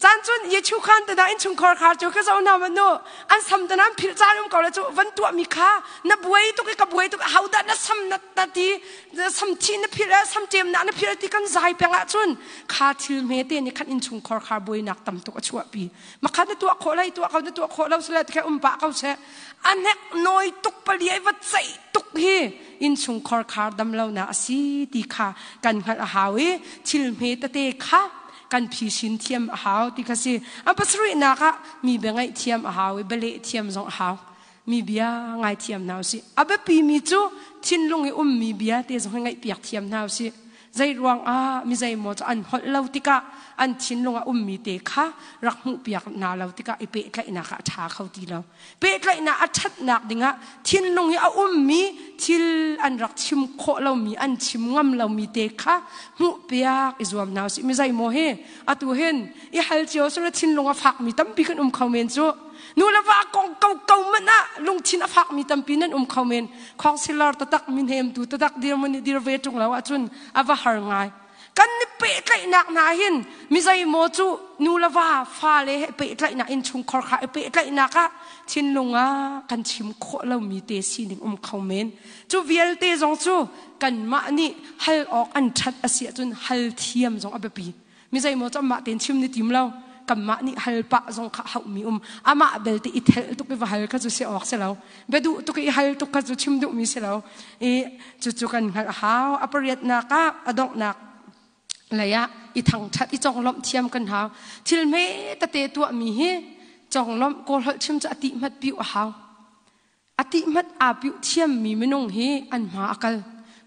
caan cun Yechu khan te na innchungkhar khar cu ka zo na ma nu an sam te na an philh caan um ko le cu van tuah mi kha na buai tuk i ka buai tuk how dah na sam na na ti sam thi na philh sam ṭem na na philh ti kan zai peng ah cun kha thil hme te nih khan innchungkhar khar buainak tam tuk a chuahpi makha na tuah khawh lai tuah ko na tuah khawh lo sile te um pah ko seh a hnek nawi tuk pali ai va ceih tuk hi innchungkhar khar dam lo na a si ti kha kan hngalh a hau i thil hme tete kha kan phisin thiam a hau ti kha si a pasarihnak ah mi bia ngaih thiam a hau i bialeh thiam zong a hau mi bia ngai thiam hna usih a biapi mi cu thinlung i ummi bia te zong hi ngaih piak thiam hna usih Zei ruangah mi zeimaw cu an holh lo tikah an thinlung ah ummi te kha rak hmuhpiak hna lo tikah i pehtlaihnak ah a ṭha kho ti lo. Pehtlaihnak a ṭhatnak dingah thinlung i a ummi thil an rak chim khawh lomi, an chim ngam lomi te kha hmuhpiak i zuam hna usih. Mi zeimaw hi atu hin i hal cio sila thinlung a fakmi tampi kan um kho men cu. Nu le va kong ko ko man ah lungthin a fakmi tampi nan um kho men. Khongsilar tatak minhemtu tatak dirmun i dir ve ṭung lo ahcun a va har ngai. Kan ni pehtlaihnak hna hin mi zeimaw cu nu le va fale he pehtlaihnak innchungkhar kha i pehtlaihnak ah thinlung ah kan chim khawh lomi te sining um kho men. Cu vialte zong cu kanmah nih hal awk an ṭhat a si ahcun hal thiam zong a biapi. Mi zeimaw cu amah tein chim ni tim lo kanmah nih hal pah zong kha hauhmi um amah belte i thelh tuk i va hal kha cu si awk si lo biaduh tuk i hal tuk kha cu chim duhmi si lo i cucu kan hngalh a hau a pariatnak ah a donghnak lei ah i thangṭhat i conglawmh thiam kan hau thil hme tete tuahmi hi conglawmh kawl holh chim cu a tih hmat piu a hau A tihmat aa piuh thiammi minung hi an hma a kal.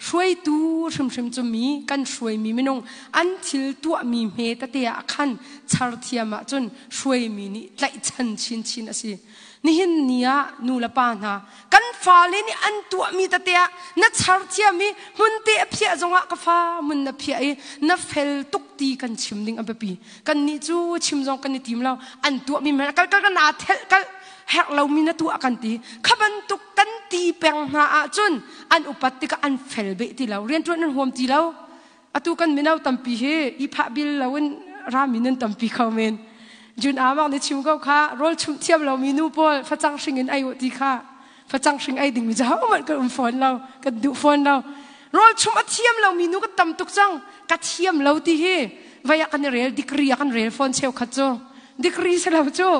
Hruaitu hrimhrim cu mi kan hruaimi minung an thil tuahmi hme tete ah khan char thiam ahcun hruaimi nih tlaihchan chinchin a si. Nihin ni ah nu le pa hna kan fale nih an tuahmi tete ah na char thiam i hmunte a phiah zongah ka fa hmun na phiah i na fel tuk ti kan chim ding a biapi. Kannih cu chim zong kan i tim lo. An tuahmi kal kal kan aa thelh kal. Herh lomi na tuah kan ti. Kha bantuk kan ti peng hna ahcun an upat tikah an fel beh ti lo. Rianṭuan an huam ti lo. Atu kan mino tampi hi i phah bil loin rami nan tampi kho men. Jun Amang nih chim ko kha rawl chumh thiam lomi nu pawl facang hring in ei u ti kha. Facang hring ei dingmi cu hohmanh kan um fawn lo, kan duh fawn lo. Rawl chumh a thiam lomi nu kan tam tuk cang. Ka thiam lo ti hi vei ah kan i rel degree ah kan rel fawn cheukhat cu. Degree si lo cu.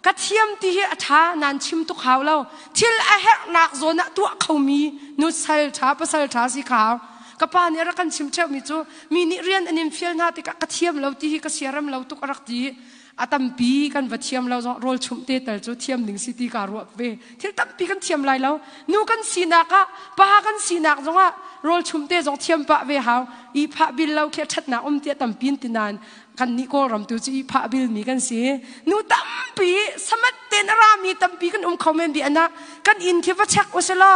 Ka thiam ti hi a ṭha nan chim tuk hau lo. Thil a herhnak zawn ah tuah khomi nu sal ṭha pasal ṭha si kha hau. Ka pa nih a rak kan chim ṭheumi cu mi nih rian an in fial hna tikah ka thiam lo ti hi ka siarem lo tuk a rak ti. A tampi kan va thiam lo zong rawl chumh te tal cu thiam ding si ti kaa ruah ve. Thil tampi kan thiam lai lo. Nu kan sinak ah pa kan sinak zongah rawl chumh te zong thiam pah ve hau. I phah bil lo khi a ṭhatnak um tiah tampi in ti nain kannih Kawlram tu cu i phah bilmi kan si. Nu tampi samat tein a rami tampi kan um kho men bi ana kan inn khi va check usila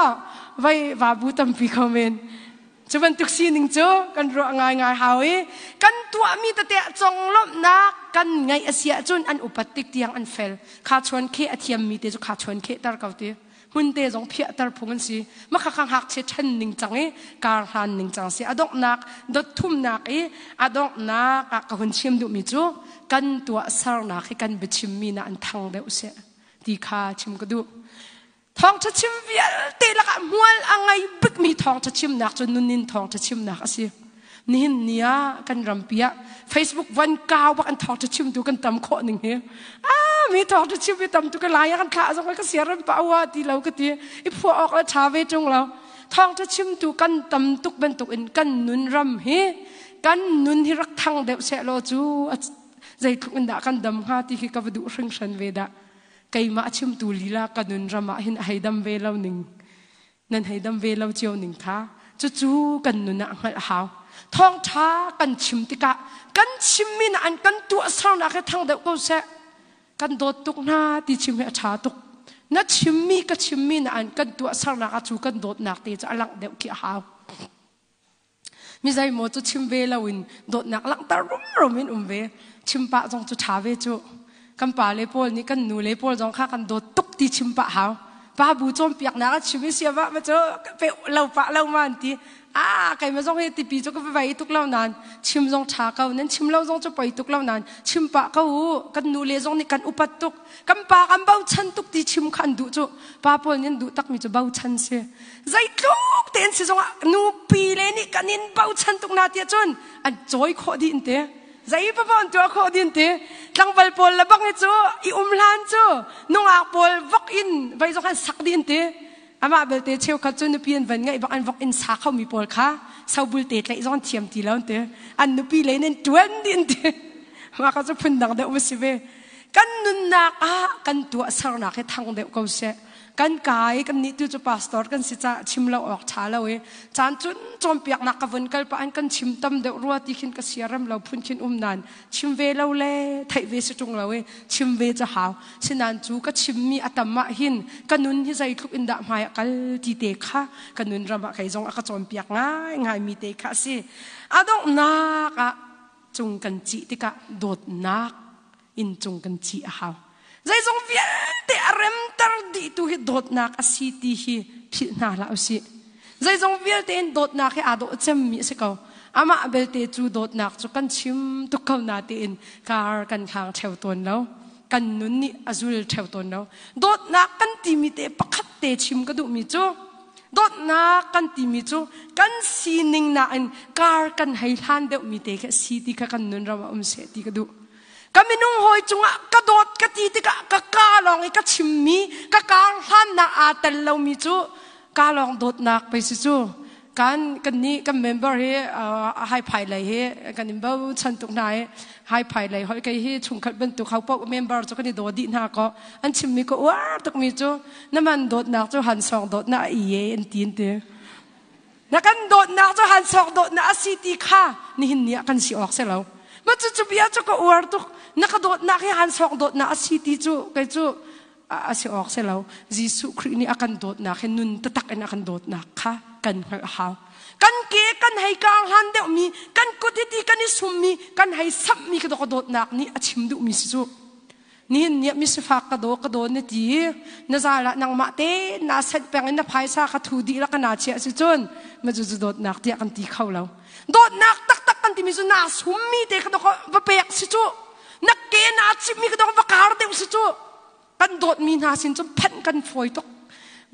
vai vabu tampi kho men. Cu bantuk sining cu kan ruah ngaingai hau i kan tuahmi tete conglawmhnak kan ngeih a si ahcun an upat tik tiang an fel. Kha chuan kheh a thiammi te cu kha chuan kheh tar ko ti. Hmunte zong phiahter phung an si. Makhakha ngakchia ṭhen ning cang i kar hlan ning cang si. A donghnak dot thumnak i a donghnak ah ka hun chim duhmi cu kan tuahsernak hi kan biachimmi na an thang deuh seh ti kha chim ka duh. Thawngṭha chim vialte lakah hmual a ngei bikmi thawngṭha chimnak cu nunin thawngṭha chimnak a si. Nihin ni ah kan rampi ah Facebook van kau bak an thawngṭha chimtu kan tam khawh ning hi. Ah mi thawngṭha chim hi tam tu ka lai ah kan thlah zong ka siarem pa wa ti lo ka ti. I phuah awk le ṭha ve ṭung lo. Thawngṭha chimtu kan tam tuk bantuk in kan nun ram hi kan nun hi rak thang deuh seh law cu zeitluk in dah kan dam hnga ti khi ka va duh hringhran ve dah. Keimah chimtu lila ka nun ram ah hin a hei dam ve lo ning. Nan hei dam ve lo cio ning kha cucu kan nun ah hngalh a hau. Thawngṭha kan chim tikah kan chimmi na an kan tuahsernak hi thang deuh ko seh. Kan dawt tuk hna ti chim hi a ṭha tuk. Na chimmi ka chimmi na an kan tuahsernak ah cu kan dawtnak te cu a langh deuh khi a hau. Mi zeimaw cu chim ve loin dawtnak langhter rumrum in um ve. Chim pah zong cu ṭha ve cu. Kan pa le pawl nih kan nu le pawl zong kha kan dawt tuk ti chim pah hau. Pa bu cawnpiaknak a chim i sia ma cu pe lo pah lo ma an ti. Ah keimah zong hi tipi cu ka va vei tuk lo nain chim zong ṭha ko. Nan chim lo zong cu poi tuk lo nain chim pah ko u. Kan nu le zong nih kan upat tuk. Kan pa kan bochan tuk ti chim kha an duh cu. Pa pawl nih an duh takmi cu bochan si. Zeitluk tein si zongah nupi le nih kan in bochan tuk na tiah cun an cawi khawh dih in ti. Zei papoh an tuah khawh dih in ti. Tlangval pawl le bang hi cu i um hlan cu nungak pawl vok in vei zong an sak dih in ti. Amah belte cheukhat cu nupi an van ngeih bak an vok in sa khomi pawl kha sobul te tlaih zong an thiam ti lo an ti. An nupi le in an ṭuan dih in ti. Mah kha cu phundang deuh va si ve. Kan nunnak ah kan tuahsernak hi thang deuh ko seh. Kan kai kan nih tu cu pastor kan si ca chim lo awk ṭha lo i caan cun cawnpiaknak ka vun kal pah in kan chim tam deuh rua ti khin ka siarem lo phun khin um nain chim ve lo le theih ve si ṭung lo i chim ve cu hau. Sinain cu ka chimmi a tam ah hin ka nun hi zeitluk in dah hmai a kal ti te kha ka nun ram ah kei zong a ka cawnpiak ngaingai mi te kha a si. A donghnak ah cung kan cih tikah dawtnak inn cung kan cih a hau. Zeizong vialte a remter dihtu hi dawtnak a si ti hi philh hna hlah usih. Zeizong vialte in dawtnak hi aa dawh cemmi a si ko. Amah belte cu dawtnak cu kan chim tuk ko na tiin kar kan hlang ṭheo tawn lo. Kan nun nih a zul ṭheo tawn lo. Dawtnak kan timi te pakhat te chim ka duhmi cu dawtnak kan timi cu kan sining nain kar kan hei hlan deuhmi te khi a si ti kha kan nun ram ah um seh ti ka duh. Ka minung hawi cungah ka dawt ka ti tikah ka ka lawng i ka chimmi ka kar hlannak aa tel lomi cu ka lawng dawtnak pei si cu. Kan kan nih kan member hi hai phai lei hi kan in bochan tuk hna i hai phai lei hoi kei hi chungkhat bantuk ho paoh member cu kan i daw dih hna ko an chimmi ka uar tukmi cu na man dawtnak cu han sawng dawtnak a i an ti an ti. Na kan dawtnak cu han sawk dawtnak a si ti kha nihin ni ah kan si awk si lo. Ma cu cu bia cu ka uar tuk. Na ka dawtnak hi han sawk dawtnak a si ti cu kei cu a si awk si lo. Jesuh Khrih nih a kan dawtnak hi nun taktak in a kan dawtnak kha kan hngalh a hau. Kan ke kan hei kar hlan deuhmi, kan kut hi ti kan i summi, kan hei samhmi ka dawtnak nih a chim duhmi si cu. Nihin ni ah misifak ka daw ka daw na ti i na zal ah nangmah te naa senh peng in na phaisa kha thu dih la ka naa chiah si cun ma cu cu dawtnak tiah kan ti kho lo. Dawtnak taktak kan timi cu naa summi te kha va pek si cu. Na ke naa cimmi kha va kar deuh si cu. Kan dawtmi hna sin cu phanh kan fawi tuk.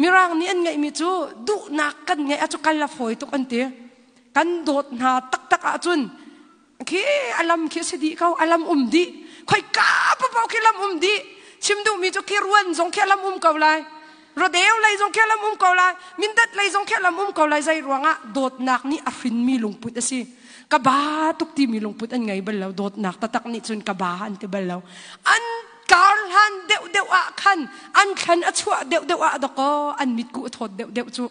Mirang nih an ngeihmi cu duhnak kan ngeih ah cu kal a fawi tuk an ti. Kan dawt hna taktak ahcun khi alam khi si dih ko alam um dih khoi ka papo khi lam um dih chim duhmi cu khi ruan zong khi alam um ko lai rodeu lei zong khi alam um ko lai mindat lei zong khi alam um ko lai zei ruangah dawtnak nih a hrinmi lungput a si ka ba tuk timi lungput an ngei bal lo dawtnak taktak nih cun ka ba an ti bal lo an kar hlan deuh deuh ah khan an thlan a chuah deuh deuh ah dakaw an mitku a thawt deuh deuh cu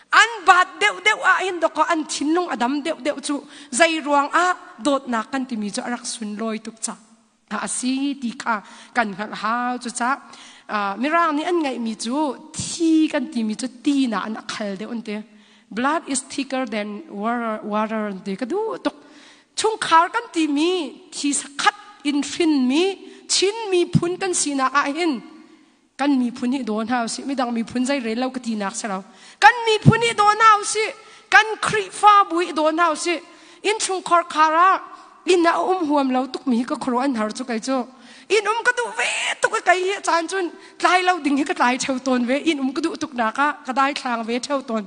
An baat deuhdeuh ah hin dawkaw an thinlung a dam deuhdeuh cu zei ruangah dawtnak kan timi cu a rak sunlawi tuk ca a si ti kha kan hngalh hau. Cucaah Mirang nih an ngeihmi cu thi kan timi cu ti na an a khal deuh an ti. Blood is thicker than water an ti. Ka duh tuk. Chungkhar kan timi thi sakhat in hrinmi Chin miphun kan sinak ah hin kan miphun hi daw hna usih midang miphun zei rel lo ka ti nak si lo kan miphun hi daw hna usih kan Khrihfabu hi daw hna usih innchungkhar khar ah inn ah um huam lo tuk mi hi ka khuaruah an har cu kei cu inn um ka duh ve tuk i kei hi caan cun tlai lo ding hi ka tlai theo tawn ve inn um ka duh tuk nak ah ka dai thlang ve theo tawn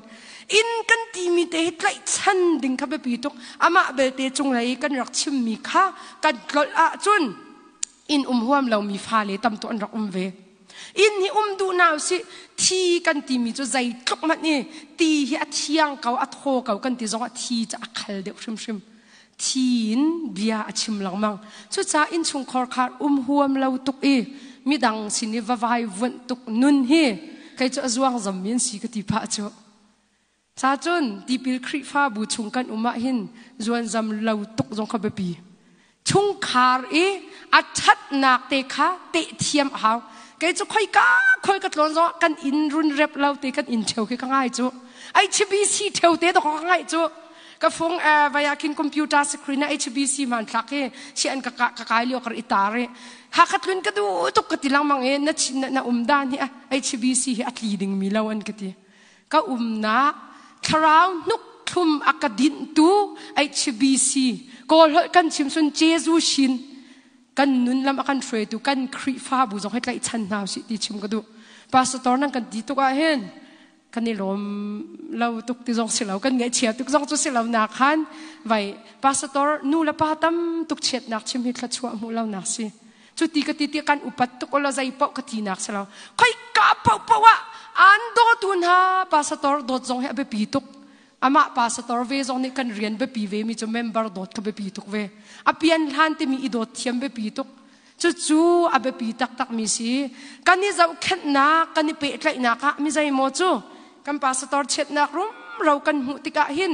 inn kan timi te hi tlaihchan ding kha biapi tuk amah belte cunglei kan rak chimmi kha kan tlolh ahcun inn um huam lomi fale tam tu an rak um ve. Inn hi um duh na usih thi kan timi cu zeitluk hmanh i ti hi a thiang ko a thaw ko kan ti zongah thi cu a khal deuh hrimhrim. Thi in bia a chim lengmang. Cucaah innchungkhar khar um huam lo tuk i midang sin i va vai vuanh tuk nun hi kei cu a zuang zammi an si ka ti phah cu. Sa cun tipil Khrihfabu chung kan um ah hin zuanzam lo tuk zong kha biapi. Chungkhar i a ṭhatnak te kha teh thiam a hau. Kei cu khoika khoi ka tlawn zong kan inn run rep lo te kan inn ṭheo khi ka ngai cu. HBC ṭheo te dok ka ngai cu. Ka fung vaya khin computer screen ah HBC hmanthlak hi si an ka ka kai lio kar i tar i Hakha tlun ka duh tuk ka ti lengmang i na na um dan hi HBC hi a tli ding mi lo an ka ti. Ka umnak thlarau hnukthlum a ka dinhtu HBC Kawl holh kan chim sun Jesu shin kan nun lam a kan hruaitu kan Khrihfabu zong hi tlaihchan hna usih ti chim ka duh. Pastor nan kan ti tuk ah hin kan i lawm lo tuk ti zong si lo kan ngaihchia tuk zong cu si lo nak khan vai pastor nu le pa tam tuk chiatnak chim hi thluachuah hmuh lo nak si. Cu ti ka ti ti kan upat tuk lo zei paoh ka ti nak si lo. Khoi ka paoh ah an dawtu hna pastor dawt zong hi a biapi tuk. Amah pastor ve zong nih kan rian biapi ve mi cu member dawt kha biapi tuk ve. A pian hlan timi i dawt thiam biapi tuk. Cucu a biapi taktak mi si. Kan i zohkhenhnak, kan i pehtlaihnak ah mi zeimaw cu kan pastor chiatnak rumro kan hmuh tikah hin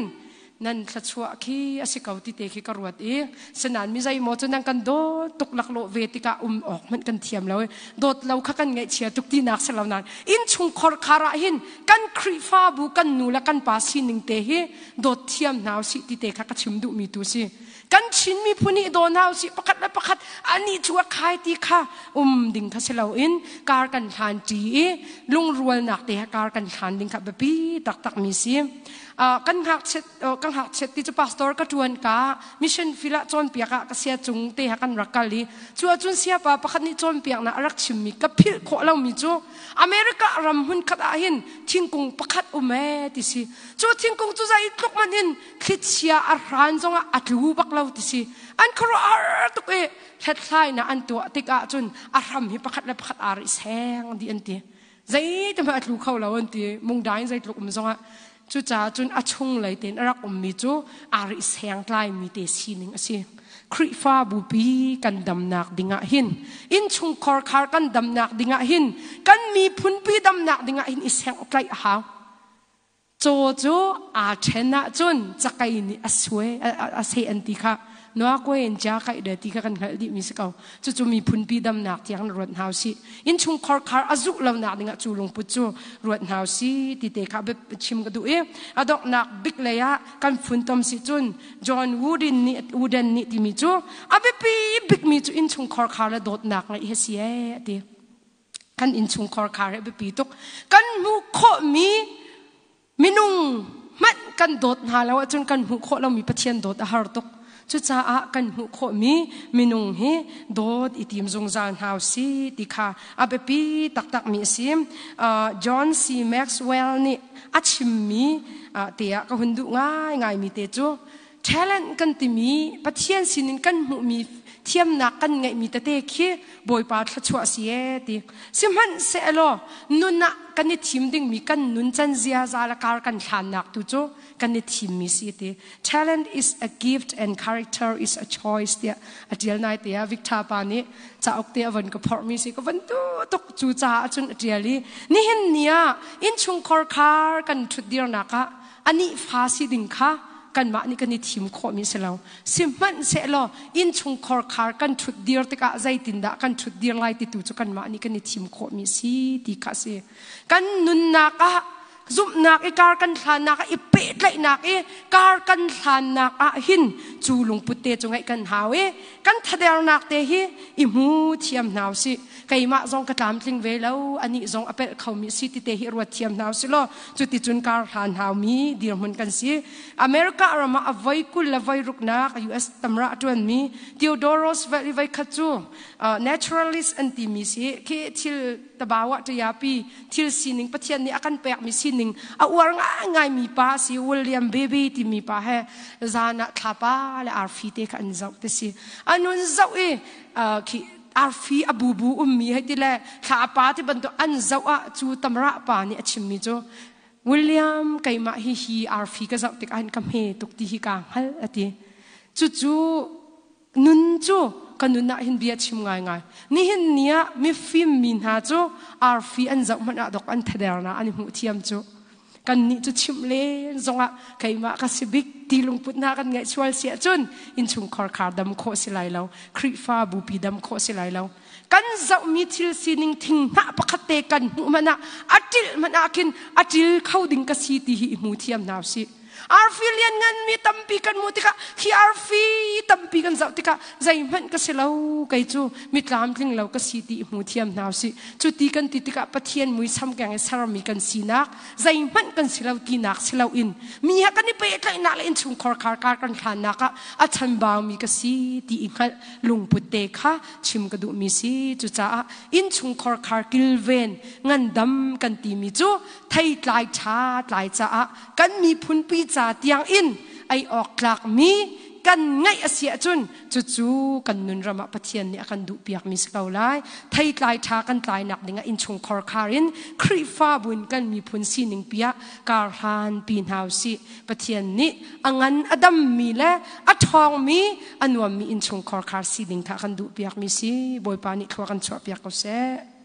nan thluachuah khi a si ko ti te khi ka ruat i sinain mi zeimaw cu nan kan dawt tuk laklawh ve tikah um awk hmanh kan thiam lo i dawt lo kha kan ngaihchia tuk tinak si lo nain innchungkhar khar ah hin kan Khrihfabu kan nu le kan pa sining te hi dawt thiam hna usih ti te kha ka chim duhmi tu si kan Chin miphun hi daw hna usih pakhat le pakhat anih cu a khai ti kha um ding kha si loin kar kan hlan ṭi i lungrualnak te kar kan hlan ding kha biapi taktak mi si. Kan ngakchiat ka ngakchiat ti cu pastor ka ṭuan ka mission field ah cawnpiak ah ka sia cung te ha kan rak kal i cu ahcun siapa pakhat nih cawnpiaknak a rak chimmi ka philh khawh lomi cu America ram hmun khat ah hin thingkung pakhat um ee ti si. Cu thingkung cu zei tluk man in thlichia a hran zongah a tlu bak lo ti si. An khuaruahhar tuk i hlathlainak an tuah tikah cun a hram hi pakhat le pakhat aa rih seng dih an ti. Zeiti hmanh a tlu kho lo an ti. Mungdai in zeitluk um zongah cucaah cun a chunglei tein a rak ummi cu aa rih seng tlaimi te sining a si. Khrihfabu pi kan damnak dingah hin innchungkhar khar kan damnak dingah hin kan miphun pi damnak dingah hin i senghtlaih a hau. Caw cu aa ṭhen ahcun cakei nih a sue a seh an ti kha. Noa kwe in cha kai de ti kha kan hngalh dih mi si ko. Cucu miphunpi damnak tiang ruat hna usih. Innchungkhar khar a zuh lonak dingah cu lungput cu ruat hna usih ti te kha chim ka duh i a donghnak bik lei ah kan funtom si cun John Wooden nih Wooden nih timi cu a biapi bikmi cu innchungkhar khar le dawtnak ngeih hi si ee a ti. Kan innchungkhar khar hi a biapi tuk. Kan hmuh khawhmi Minung hmanh kan dawt hna lo ahcun kan hmuh khawh lomi Pathian dawt a har tuk. Cucaah kan hmuh khawhmi minung hi dawt i tim zungzal hna si ti kha a biapi taktakmi a si. John C. Maxwell nih a chimmi te ah ka hun duh ngaingaimi te cu talent kan timi Pathian sinin kan hmuhmi thiamnak kan ngeihmi tete khi Bawipa thluachuah si ee ti. Sihmanhsehlaw nun ah kan i thim dingmi kan nun can ziaza le kar kan hlannak tu cu kan i thimmi si ti. Talent is a gift and character is a choice tiah a tial nai te ah Victor pa nih cauk te a von ka phorhmi si ka van tu tuk cu caah cun a tial i nihin ni ah innchungkhar khar kan ṭhutdirnak ah anih fa si ding kha kanmah nih kan i thim khawhmi si lo. Sihmanhsehlaw innchungkhar khar kan ṭhut dir tikah zeitindah kan ṭhut dir lai ti tu cu kanmah nih kan i thim khawhmi si ti kha a si. Kan nunnak ah zumhnak i kar kan hlannak ah i pehtlaihnak i kar kan hlannak ah hin cu lungput te cu ngeih kan hau i kan thadernak te hi i hmu thiam hna usih. Keimah zong ka tlamtling ve lo, anih zong a pelh khomi si ti te hi ruat thiam hna usih law cuticun kar hlan haumi dirhmun kan si. America ram ah a voi 20 le voi ruknak US tamra a ṭuanmi Theodore Roosevelt i voi khat cu naturalist an timi si khi thil tabawa ṭayapi thil sining Pathian nih a kan pekmi sining a uar ngaingaimi pa si William Beebe timi pa he zan ah thlapa le arfi te kha an zoh te si. Anun zoh i khi arfi a bubu ummi hei ti le thlapa ti bantuk an zoh ah cu tamra pa nih a chimmi cu William keimah hi hi arfi ka zoh tikah hin ka hme tuk ti hi kaa hngal a ti. Cucu nun cu ka nun ah hin bia chim ngaingai. Nihin ni ah mifim mi hna cu arfi an zoh hmanh ah dok an thadernak an i hmuh thiam cu. Kannih cu chimh len zongah keimah ka si bik ti lungput hna kan ngeih sual si ahcun innchungkhar khar dam khawh si lai lo. Khrihfa bupi dam khawh si lai lo. Kan zohmi thil sining thinghnah pakhat te kan hmuh hmanh ah a ṭilh hmanh ah khin a ṭil kho ding ka si ti hi i hmu thiam hna usih. Arfi liannganmi tampi kan hmuh tikah khi arfi tampi kan zoh tikah zeihmanh ka si lo kei cu mi tlamtling lo ka si ti i hmu thiam hna usih. Cu ti kan ti tikah Pathian muisam keng i sermi kan sinak zeihmanh kan si lo tinak si loin mi he kan i pehtlaihnak le innchungkhar khar kar kan hlannak ah a chanbaumi ka si ti i hngalh lungput te kha chim ka duhmi si. Cucaah innchungkhar khar kilven ngandam kan timi cu theitlai ṭha tlai caah kan miphunpi ca tiang in ei awk tlakmi kan ngeih a si ahcun cucu kan nun ram ah Pathian nih a kan duhpiakmi si ko lai. Theitlai ṭha kan tlainak dingah innchungkhar khar in Khrihfabu in kan miphun sining pi ah kar hlan pi hna usih. Pathian nih a ngan a dammi le a ṭhawngmi a nuammi innchungkhar khar si ding kha a kan duhpiakmi si. Bawipa nih thlua kan chuahpiak ko seh.